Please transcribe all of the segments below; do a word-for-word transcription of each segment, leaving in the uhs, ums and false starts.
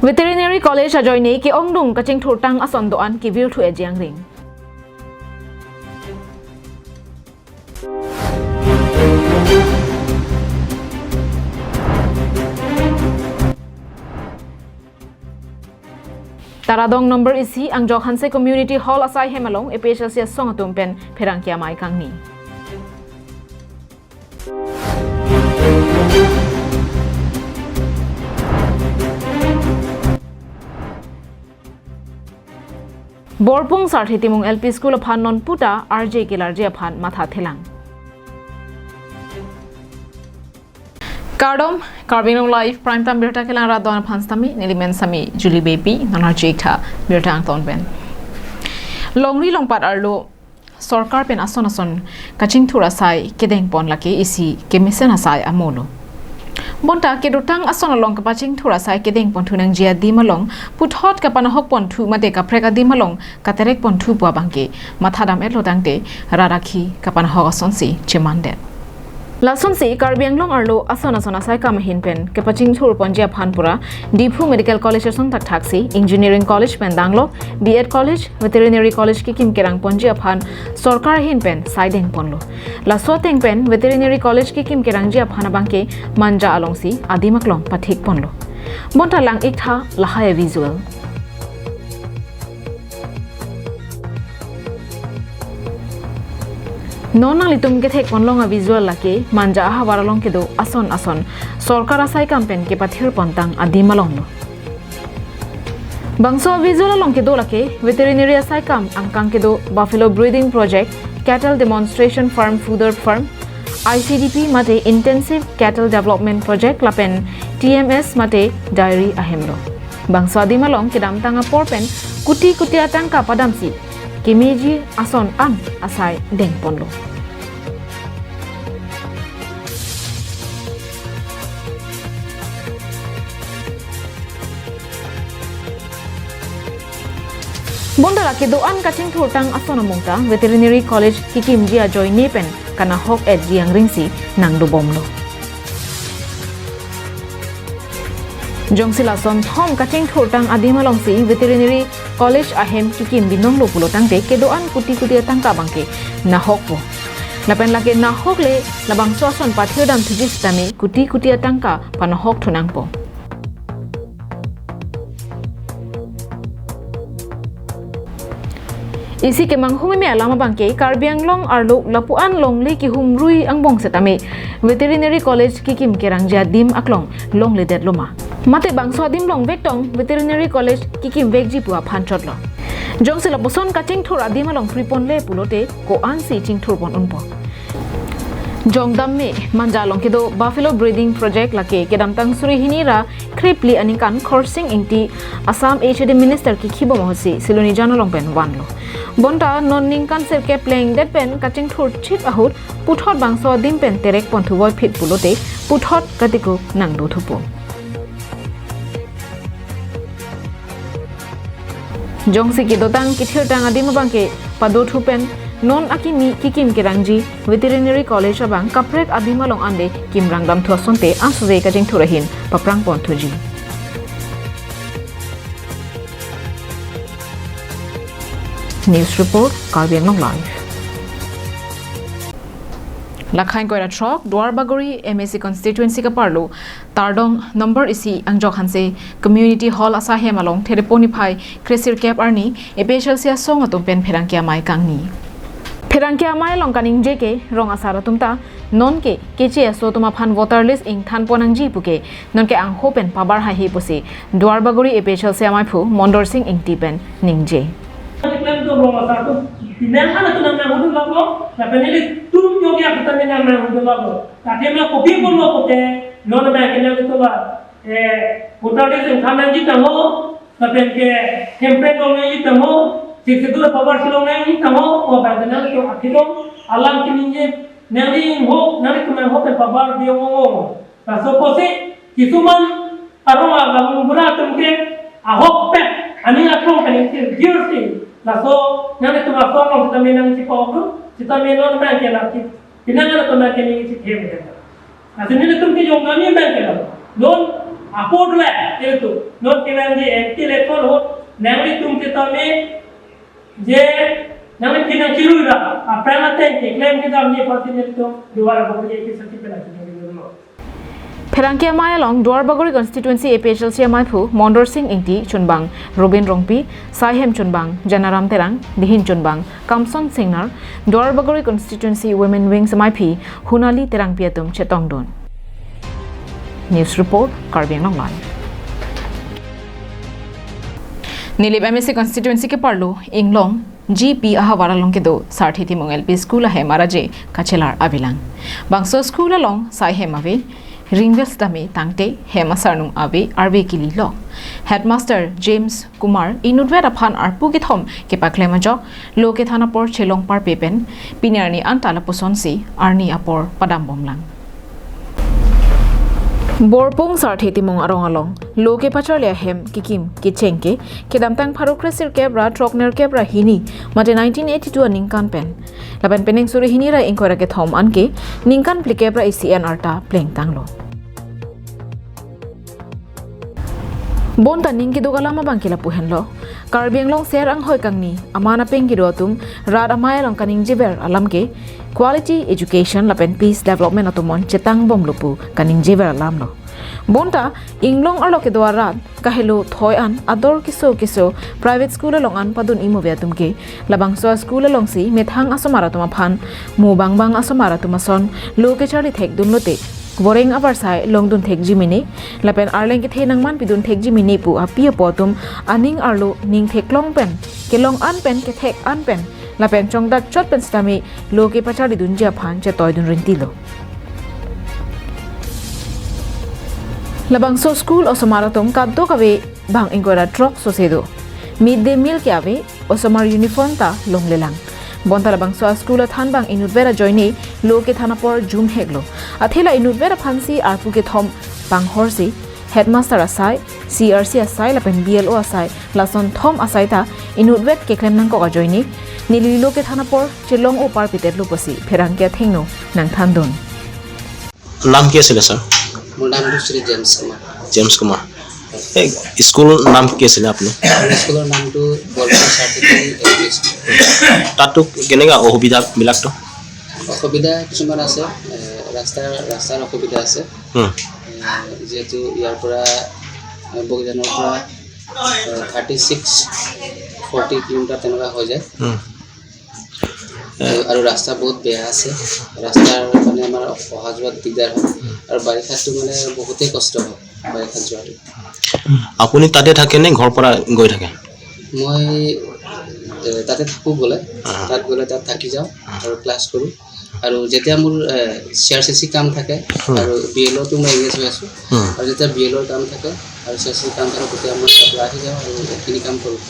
Veterinary College ajoine ke-ongdung kachingthurtang ason do-an kevir thu ejiang ring. Taradong number isi Angjok Hanse Community Hall asai hem along A P H L C asong atum pen pherangke amei kangni. Borpung Sarthe Timung L P School aphan non puta R J kelarji aphan matha thelang. Kardom, Karbi Anglong Live Prime Time birta kelang rat do-an aphan sitame neli men sitame Julie Beypi, non arju-ik tha birta angton pen. Longri longpat arlo sorkar pen ason ason kachingthur asai kedeng pon lake isi kemesen asai amo lo. Bonta kedotang ason along kapachingthur asai kedeng pon thunangji adim along puthot kapanahok pon thu mate kaprek adim along katerek pon thu pu abangke matha dam-et lo tangte rat akhi kapanahok asonsi chemandet. Lasonsi Karbi Anglong arlo ason ason asai kam ahin pen kepachingthur ponji aphan pura Diphu Medical College asong thakthaksi Engineering College pen danglok B Ed College, Veterinary College kekim kerang ponji aphan sorkar ahin pen sai deng ponlo. Laso ateng pen Veterinary College kekim kerangji aphan abangke Manja alongsi adim aklong pathik ponlo. Bonta lang-ik tha lahai visual. Non nanglitum kethek ponlong a-visual lake Manja ahavar along kedo ason ason sorkar asai kam pen kepathir pontang adim along lo. Bangso a-visual along kedo lake veterinary asai kam angkang kedo buffalo breeding project, cattle demonstration farm, fooder farm, I C D P mate Intensive Cattle Development Project lapen T M S mate dairy ahem lo. Bangso adim along kedamtang apor pen kuti kuti atangka padamsi kemeji ason an asai deng ponlo. Bonta lake do-an kachingthurtang ason among ta Veterinary College kekimji ajoine pen kanahok-etji angring si nangdobomlo. Jongsi lason thom kachingthurtang adim alongsi Veterinary College ahem kekim binong lo pulo tangte kedo-an kuti kuti atangka abangke nahokpo. Lapen lake nahok le labangso ason pathirdam thuji sitame kuti kuti atangka panahok thunangpo. Isi kemanghumeme alam abangke Karbi Anglong arlo lapu-an longle kehumrui angbong setame Veterinary College kekim kerangji adim aklong longledet loma? Mate bangso adim longvek tong Veterinary College kekimvekji pu aphan chotlo. Jongsi lapuson kachingthur adim along pri ponle pulote ko-ansi chingthur pon unpo? Jongdam me Manja along kedo buffalo breeding project lake kedamtang suri hini ra kre phli aningkan Khorsing Ingti Assam H A D Minister kekhibom ahutsi Silonijan along pen vanlo. Bonta non ningkan sirkep lengdet pen kachingthur chit ahut puthot bangso adim pen terek pon thuvoiphit pulote puthot katikuk nangdo thupo. Jongsi kedotang kethirtang adim abangke padothu pen non akimi kekim kerangji Veterinary College abang kaprek adim along ande kimrang damthu asonte ansose kachingthur ahin paprang pon thuji. News report, Karbi Anglong Live. Lakhai ingkoi ra throk, Duarbagori M A C constituency kaparlo Tardong number isi Angjok Hanse Community Hall asai hem along Therepo niphai kre sirkep arni A P H L C asong atum pen pherangke amei kangni. Pherangke amei along kaningje ke rong asar atum ta nonke keche aso atum aphan voter list ingthan pon nangji puke nonke angho pen pabar haihe pusi Duarbagori A P H L C ameiphu Mondor Sing Ingti pen ningje. Keklem atum rong asar atum pinang an atum nang nanghudu labo, lapen nelitum yogi atum ta nang nanghudu labo. Tadi ma kopi pun lo kote, non ma kenang itu la, eh, voter list ingthan nangji tangho, lapen ke campaign long nangji tangho, sixth schedule pabar si long nangji tangho, ko bang kenang itu akhirong alam kiningje, nangli ho, nangli tum nangho pen pabar biong ong. Laso pusi, kisuman arong agamung bura atum ke ahokpet aning aklong pen ingthir girsi. Laso nanglitum asong along sitame nangchipa-ok dun, sitame non abang ke laki. Pinang an atum abang ke nangchikhem ke. Lasi nelitum ke jong kami abang ke la. Non Apor le, itu, not kemen di M T level hot, nangli tum kita me, je, nangli pinang kiru ra, apran ateng keklem kita me parti me tum, Duar Bagori ke sati pena kita dulu. Pherangke amei along Duar Bagori constituency A P H L C amaiphu Mondor Sing Ingti chunbang Robin Rongpi, Saihem chunbang Janaram Terang, Dihin chunbang Kamson Singnar, Duar Bagori constituency Women Wings amaiphi Hunali Terangpi atum chetongdun. News report, Karbi Anglong Live. Nilip M A C constituency keparlo Inglong G P ahavar along kedo Sarthe Timung L P School ahem araje kachelar avelang. Bangso school along Saihem ave, ringvel sitame tangte hem asarnung ave, arve kili lok. Headmaster James Kumar inutvet aphan arpu kethom kepaklem ajok lo kethan apor chelong parpe pen pini arni anta lapusonsi arni apor padambomlang. Borpung Sarthe Timung arong along lo kepacharli ahem kekim kecheng ke kedamtang pharo kresirkep ra throknerkep ra hini mate nineteen eighty-two aningkan pen lapen penang suri hini ra ingkoi ra kethom anke ningkan phlikep ra isi an arta plengtanglo. Bonta ning keduk alam abang ke lapu henlo. Karbi Anglong ser anghoi kangni aman apeng kedo atum rat amei along kaningjever alam ke quality education lapen peace development atum on chetangbomlo pu kaningjever alamlo. Bonta Inglong arlo kedo arat kahelo thoi an ador keso keso private school along an padun imo ave atum ke labangso school alongsi methang asomar atum aphan mo bangbang asomar atum ason lo kecharli thekdunlote voreng avarsai longdun thekji mene lapen arleng kethe nangman pidun thekji mene pu api apo atum aning arlo ning theklong pen kelong an pen kethek an pen lapen chongdak chot pen sitame lo kepacharlidunji aphan chetoidun rintilo. Labangso school osomar atum kadokave bang ingkoi ra throk sose do. Mid day meal ke ave, osomar uniform ta longlelang. Bonta labangso a-school athan bang inutvet ajoine lo kethan apor jumheklo. Athe la inutvet aphansi arpu kethom panghorsi headmaster asai, C R C asai lapen B L O asai lason thom asai ta inutvet keklem nangkok ajoine neli lo kethan apor chelong-o parpitetlo pusi pherangke athengno nangthandun. নাম কি আছিলে ছাৰ? মোৰ নামটো শ্ৰী জেমছ কুমাৰ। জেমছ কুমাৰ। এই স্কুলৰ নাম কি আছিলে আপুনি? মোৰ স্কুলৰ নামটো Barpeta certificate L P school. তাতো কেনেকুৱা অসুবিধাবিলাকতো? অসুবিধা কিছুমান আছে। এ, ৰাস্তাৰ, ৰাস্তাৰ অসুবিধা আছে। হুম। এ, যিহেতু ইয়াৰ পৰা, এ, বগিজানৰ পৰা, এ, থাৰ্টি ছিক্স, ফৰ্টি কিলোমিটাৰ তেনেকুৱা হৈ যায়। হুম। আৰু, আৰু ৰাস্তা বহুত বেয়া আছে। ৰাস্তাৰ মানে আমাৰ অহা যোৱাত দিগদাৰ হয়। আৰু বাৰিষাততো মানে বহুতেই কষ্ট হয় বাৰিষাত যোৱাটো। আপুনি তাতে থাকে নে ঘৰৰ পৰা গৈ থাকে? মই, এ, তাতে থাকোঁ বোলে। আহা। তাত গ'লে তাত থাকি যাওঁ আহা। আৰু ক্লাছ কৰোঁ। আৰু যেতিয়া মোৰ, এ, চি আৰ চি চি কাম থাকে হুম। আৰু বি এল অ'টো মই এংগেজ হৈ আছোঁ। হুম। আৰু যেতিয়া বি এল অ'ৰ কাম থাকে আৰু চি আৰ চি চি কাম থাকে, তেতিয়া মই তাত আহি যাওঁ আৰু এইখিনি কাম কৰোঁ।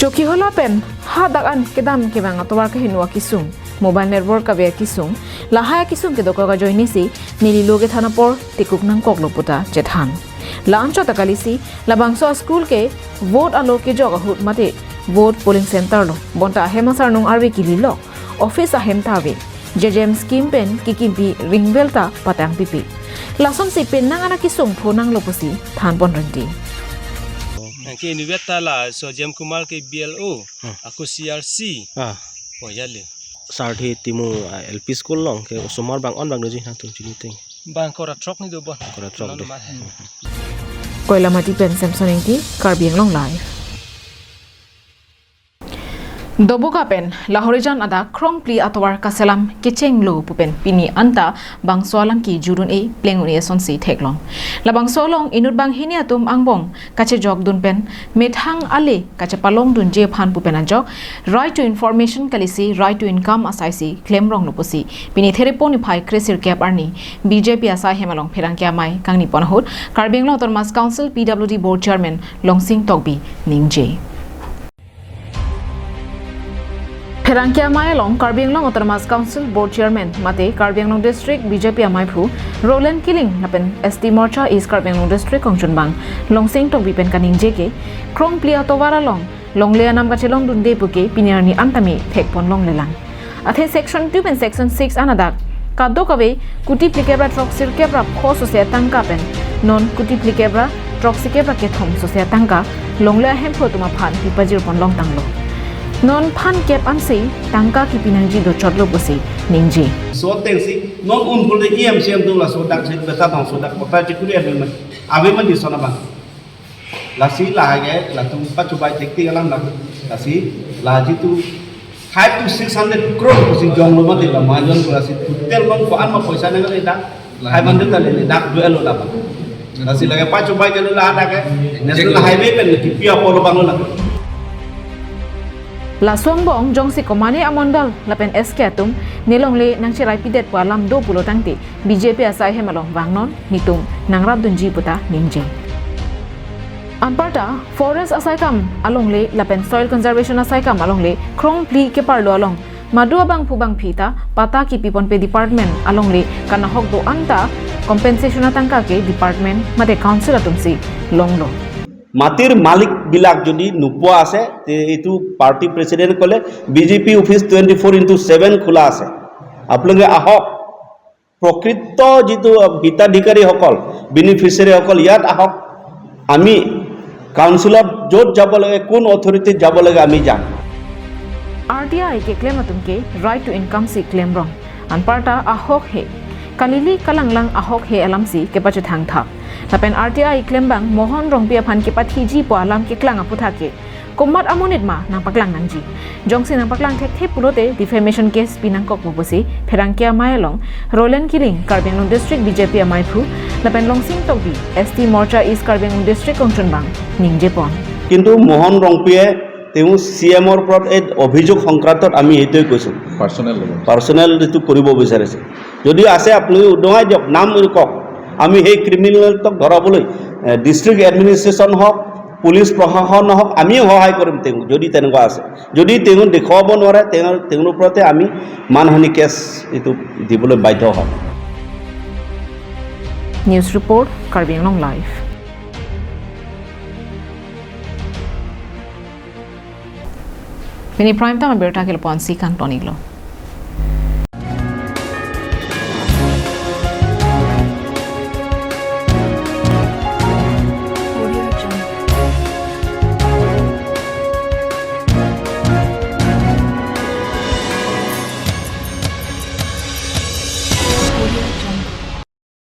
Chokihola pen hadak an kedam kevang atovar kehingno akesung, mobile network kave akesung, lahai akesung kedokok ajoinesi neli lo kethan apor tekuk nangkoklo pu ta chethan. La-anchot ta kalisi labangso a-school ke vote alo kejok ahut mate vote polling center lo, bonta ahem asarnung arve kili lok, office ahem ta ave, J J M scheme pen kekimpi ringvel ta patangpipe. Lasonsi penang an akesung phonanglo pusi thanpon rinti. Anke inutvet ta laso Jem Kumar ke B L O, hmm, ako C R C. Ah. Oh, ya le. Sarthe Timung, ah, L P school along ke osomar bang-on bang doji nangtum chini ting. Bang ingkoi ra throk ni do bon. Ingkoi ra throk do. Koilamati pen Samson Ingti, Karbi Anglong Live. Doboka pen Lahorijan adak krongphli atovar kaselam kechenglo pu pen pini anta bangso alam kejudun-e pleng un-e asonsi theklong. Labangso along inut banghini atum angbong kachejokdun pen methang ale kachepalongdunji aphan pu pen ajok Right to Information kalisi Right to Income asaisi klemronglo pusi pini Therepon niphai kresirkep arni B J P asai hem along pherangke amei kangnipon ahut Karbi Anglong Autonomous Council P W D Board Chairman Longsing Tokbi ningje. Pherangke amei along Karbi Anglong Autonomous Council Board Chairman mate Karbi Anglong District B J P ameiphu Roland Killing lapen S T Morcha East Karbi Anglong District kongchunbang Longsing Tokbi pen kaningje ke krongphli atovar along longle anam kachelongdunde puke pini arni antame thekpon longlelang. Athe section two pen section six an adak Kadokave kuti phlikep ra throksi kep ra pho sose atangka pen non kuti phlikep ra throksi kep ra kethom sose atangka longle ahemphu atum aphan pipajir pon longtanglo. Non phan kep ansi tangka kipi nangji dochotlo pusi ningje. So atengsi non un pulote E M C M atum laso dak si beta dong so dak kota chikuri ave ma, ave ma di sona bang. Lasi lahai ke latum pachobai thektik alam la. Lasi laji tu five to six hundred crore pusi jonglo mati la majon ko lasi total man ko an ma poisa nang le dak five hundred ta le dak dua lo dapat. Lasi lake pachobai jalo la dak ke national highway pen kipi apolo banglo la. Laso angbong jongsi komane amondal lapen S K atum nelongle nangcheraipidet pu alam do pulo tangte B J P asai hem along vangnon netum nangrapdunji puta ningje. Anparta forest asaikam alongle lapen soil conservation asaikam alongle krongphli keparlo along madu abangphu bangphi ta patta kipiponpe department alongle kanahok do-an ta compensation atangka ke department mate council atumsi longlo. মাটিৰ মালিকবিলাক যদি নোপোৱা আছে, তে এইটো party president ক'লে, B J P office twenty four into seven খোলা আছে, আপোনালোকে আহক। প্ৰকৃত যিটো হিতাধিকাৰীসকল, বেনিফিচিয়াৰীসকল ইয়াত আহক। আমি কাউন্সিলত য'ত যাব লাগে, কোন অথৰিটিত যাব লাগে, আমি যাম। R T I keklem atum ke right to income si klemrong. Anparta ahok he, kalili kalanglang ahok he alamsi kepachethang thap. Lapen R T I klembang Mohon Rongpi aphan kepathiji pu alam keklang aputhak ke komat amonit ma nangpaklang nangji. Jongsi nangpaklang thekthe pulote defamation case pi nangkokpo pusi pherangke amei along Roland Killing, Karbi Anglong District B J P ameiphu, lapen Longsing Tokbi, S T Morcha East Karbi Anglong District kongchunbang ningjepon. কিন্তু মোহন ৰংপিয়ে তেওঁ চি এমৰ ওপৰত এই অভিযোগ সংক্ৰান্তত আমি এইটোৱে কৈছোঁ, পাৰ্চনেল ল'ব। পাৰ্চনেল যিটো কৰিব বিচাৰিছে, যদি আছে আপোনালোকে উদঙাই দিয়ক, নাম কওক। আমি সেই ক্ৰিমিনেলটোক ধৰাবলৈ, এ, ডিষ্ট্ৰিক্ট এডমিনিষ্ট্ৰেশ্যন হওক, পুলিচ প্ৰশাসন হওক, আমিও সহায় কৰিম তেওঁক, যদি তেনেকুৱা আছে। যদি তেওঁ দেখুৱাব নোৱাৰে, তেওঁৰ, তেওঁৰ ওপৰতে আমি মানহানি কেছ এইটো দিবলৈ বাধ্য হ'ম। News report, Karbi Anglong Live. Pini prime time abirta ke lapu-ansi kangton-iklo.